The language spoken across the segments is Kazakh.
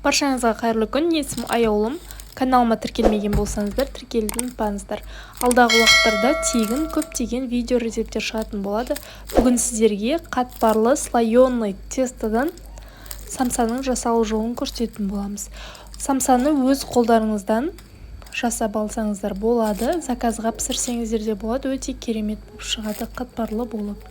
Баршаңызға қайырлы күн. Есімім Аяулым. Каналыма тіркелмеген болсаңыздар, тіркелуді ұмытпаңыздар. Алдағы уақыттарда тегін көптеген видео рецепттер шығатын болады. Бүгін сіздерге қатпарлы слоеный тестодан самсаның жасалу жолын көрсететін боламыз. Самсаны өз қолдарыңыздан жасап алсаңыздар болады, заказға пісірсеңіздер де болады, өте керемет болып шығады, қатпарлы болып.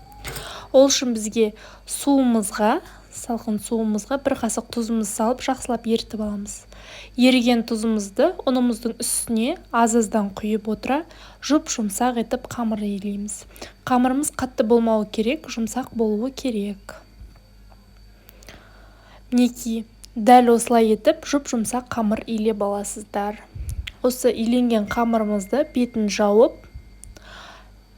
Ол үшін бізге суымызға, салқын суымызға бір қасық тұзымызды салып, жақсылап ерітіп аламыз. Еріген тұзымызды ұнымыздың үстіне аз-аздан құйып отыра, жұп-жұмсақ етіп қамыр илейміз. Қамырымыз қатты болмауы керек, жұмсақ болуы керек. Мінекей, дәл осылай етіп жұп-жұмсақ қамыр илеп аласыздар. Осы иленген қамырымызды бетін жауып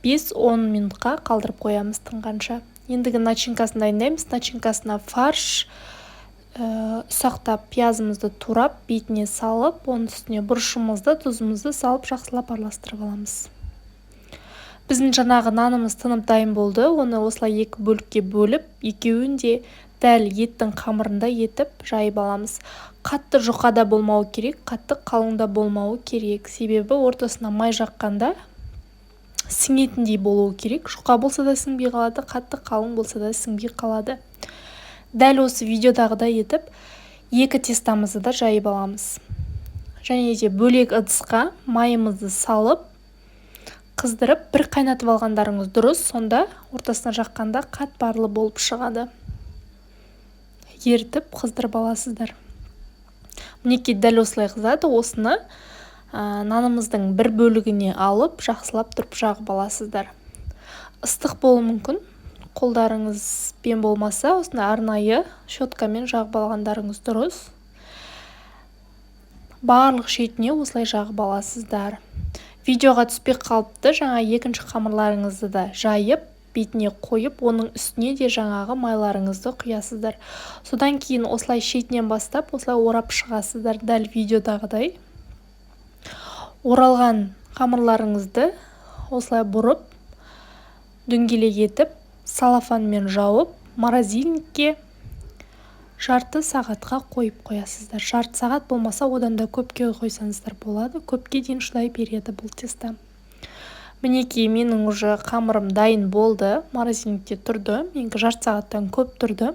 5-10 минутқа қалдырып қоямыз тынғанша. Ендігі начинкасын дайындаймыз. Начинкасына фарш, ұсақтап пиязымызды турап, бетіне салып, оның үстіне бұрышымызды, тұзымызды салып, жақсылап араластырып аламыз. Біздің жаңағы нанымыз тынып дайын болды. Оны осылай екі бөлікке бөліп, екеуін де дәл еттің қамырындай етіп жайып аламыз. Қатты жұқа да болмауы керек, қатты қалың да болмауы керек. Себебі ортасына май жаққанда сіңетіндей болуы керек. Жұқа болса да сіңбей қалады, қатты қалың болса да сіңбей қалады. Дәл осы видеодағыдай етіп екі тестамызды да жайып аламыз. Және де бөлек ыдысқа майымызды салып, қыздырып, бір қайнатып алғандарыңыз дұрыс, сонда ортасына жаққанда қатпарлы болып шығады. Ерітіп қыздырып аласыздар. Мінекей, дәл осылай қызады. Осыны нанымыздың бір бөлігіне алып, жақсылап тұрып жағып аласыздар. Ыстық болуы мүмкін, қолдарыңызбен болмаса, осындай арнайы щеткамен жағып алғандарыңыз дұрыс. Барлық шетіне осылай жағып аласыздар. Видеоға түспей қалыпты, жаңа екінші қамырларыңызды да жайып, бетіне қойып, оның үстіне де жаңағы майларыңызды құясыздар. Содан кейін осылай шетінен бастап, осылай орап шығасыздар, дәл видеодағыдай. Оралған қамырларыңызды осылай бұрып, дөңгелек етіп, салафанмен жауып, морозильникке жарты сағатқа қойып қоясыздар. Жарты сағат болмаса, одан да көпке қойсаңыздар болады. Көпке дейін шыдай береді бұл тесто. Мінекей, менің уже қамырым дайын болды, морозильникте тұрды. Менікі жарты сағаттан көп тұрды.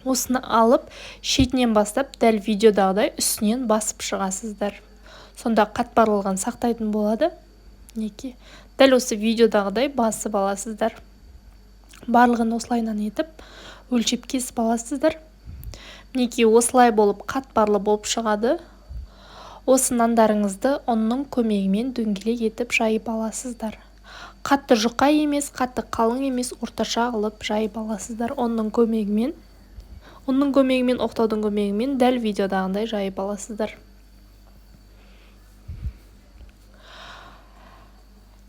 Осыны алып, шетінен бастап, дәл видеодағыдай үстінен басып шығасыздар. Сонда қатпарлығын сақтайтын болады. Мінекей, дәл осы видеодағыдай басып аласыздар. Барлығын осылайынан етіп, өлшеп кесіп аласыздар. Мінекей, осылай болып қатпарлы болып шығады. Осы нандарыңызды ұнның көмегімен дөңгелек етіп жайып аласыздар. Қатты жұқа емес, қатты қалың емес, орташа қылып жайып аласыздар. Ұнның көмегімен, ұнның көмегімен, оқтаудың көмегімен дәл видеодағындай жайып аласыздар.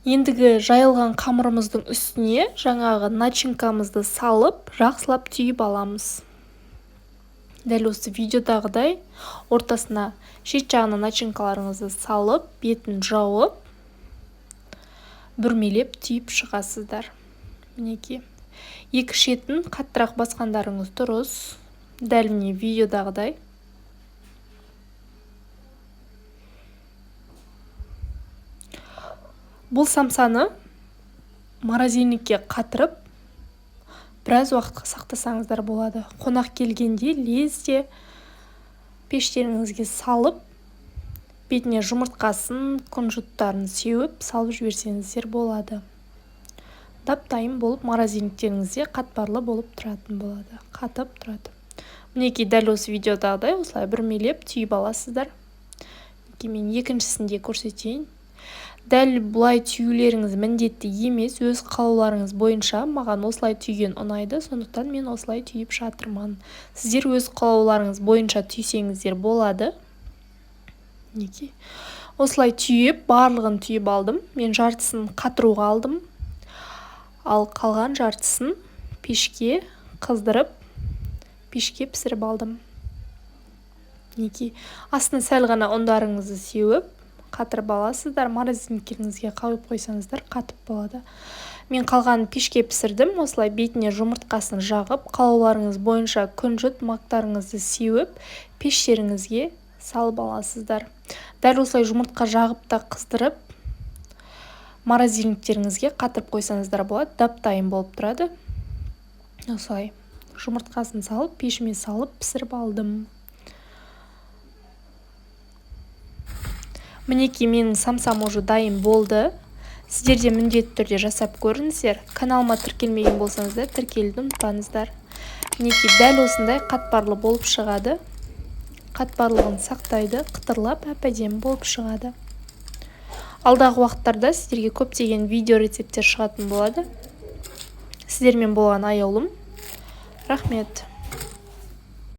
Ендігі жайылған қамырымыздың үстіне жаңағы начинкамызды салып, жақсылап түйіп аламыз. Дәл осы видеодағыдай ортасына, шет жағына начинкаларыңызды салып, бетін жауып, бүрмелеп түйіп шығасыздар. Мінекей, екі шетін қаттырақ басқандарыңыз дұрыс. Дәл міне видеодағыдай. Бұл самсаны морозильникке қатырып, біраз уақытқа сақтасаңыздар болады. Қонақ келгенде лезде пештеріңізге салып, бетіне жұмыртқасын, күнжіттарын сеуіп, салып жіберсеңіздер болады. Дап-дайын болып морозильниктеріңізде қатпарлы болып тұратын болады, қатып тұрады. Мінекей, дәл осы видеодағыдай осылай бүрмелеп түйіп аласыздар. Мінекей, мен екіншісін де көрсетейін. Дәл бұлай түюлеріңіз міндетті емес, өз қалауларыңыз бойынша. Маған осылай түйген ұнайды, сондықтан мен осылай түйіп жатырмын. Сіздер өз қалауларыңыз бойынша түйсеңіздер болады. Мінекей, осылай түйіп, барлығын түйіп алдым. Мен жартысын қатыруға алдым, ал қалған жартысын пешке қыздырып, пешке пісіріп алдым. Мінекей, астына сәл ғана ұндарыңызды сеуіп, қатырып аласыздар. Морозильниктеріңізге қойып қойсаңыздар, қатып болады. Мен қалғанын пешке пісірдім. Осылай бетіне жұмыртқасын жағып, қалауларыңыз бойынша күнжіт, мактарыңызды сеуіп, пештеріңізге салып аласыздар. Дәл осылай жұмыртқа жағып та қыздырып, морозильниктеріңізге қатырып қойсаңыздар болады, дап-дайын болып тұрады. Осылай жұмыртқасын салып, пешіме салып пісіріп алдым. Мінекей, менің самсам уже дайын болды. Сіздер де міндетті түрде жасап көріңіздер. Каналыма тіркелмеген болсаңыздар, тіркелуді ұмытпаңыздар. Мінекей, дәл осындай қатпарлы болып шығады. Қатпарлығын сақтайды, қытырлап әп-әдемі болып шығады. Алдағы уақыттарда сіздерге көптеген видео рецепттер шығатын болады. Сіздермен болған Аяулым. Рахмет.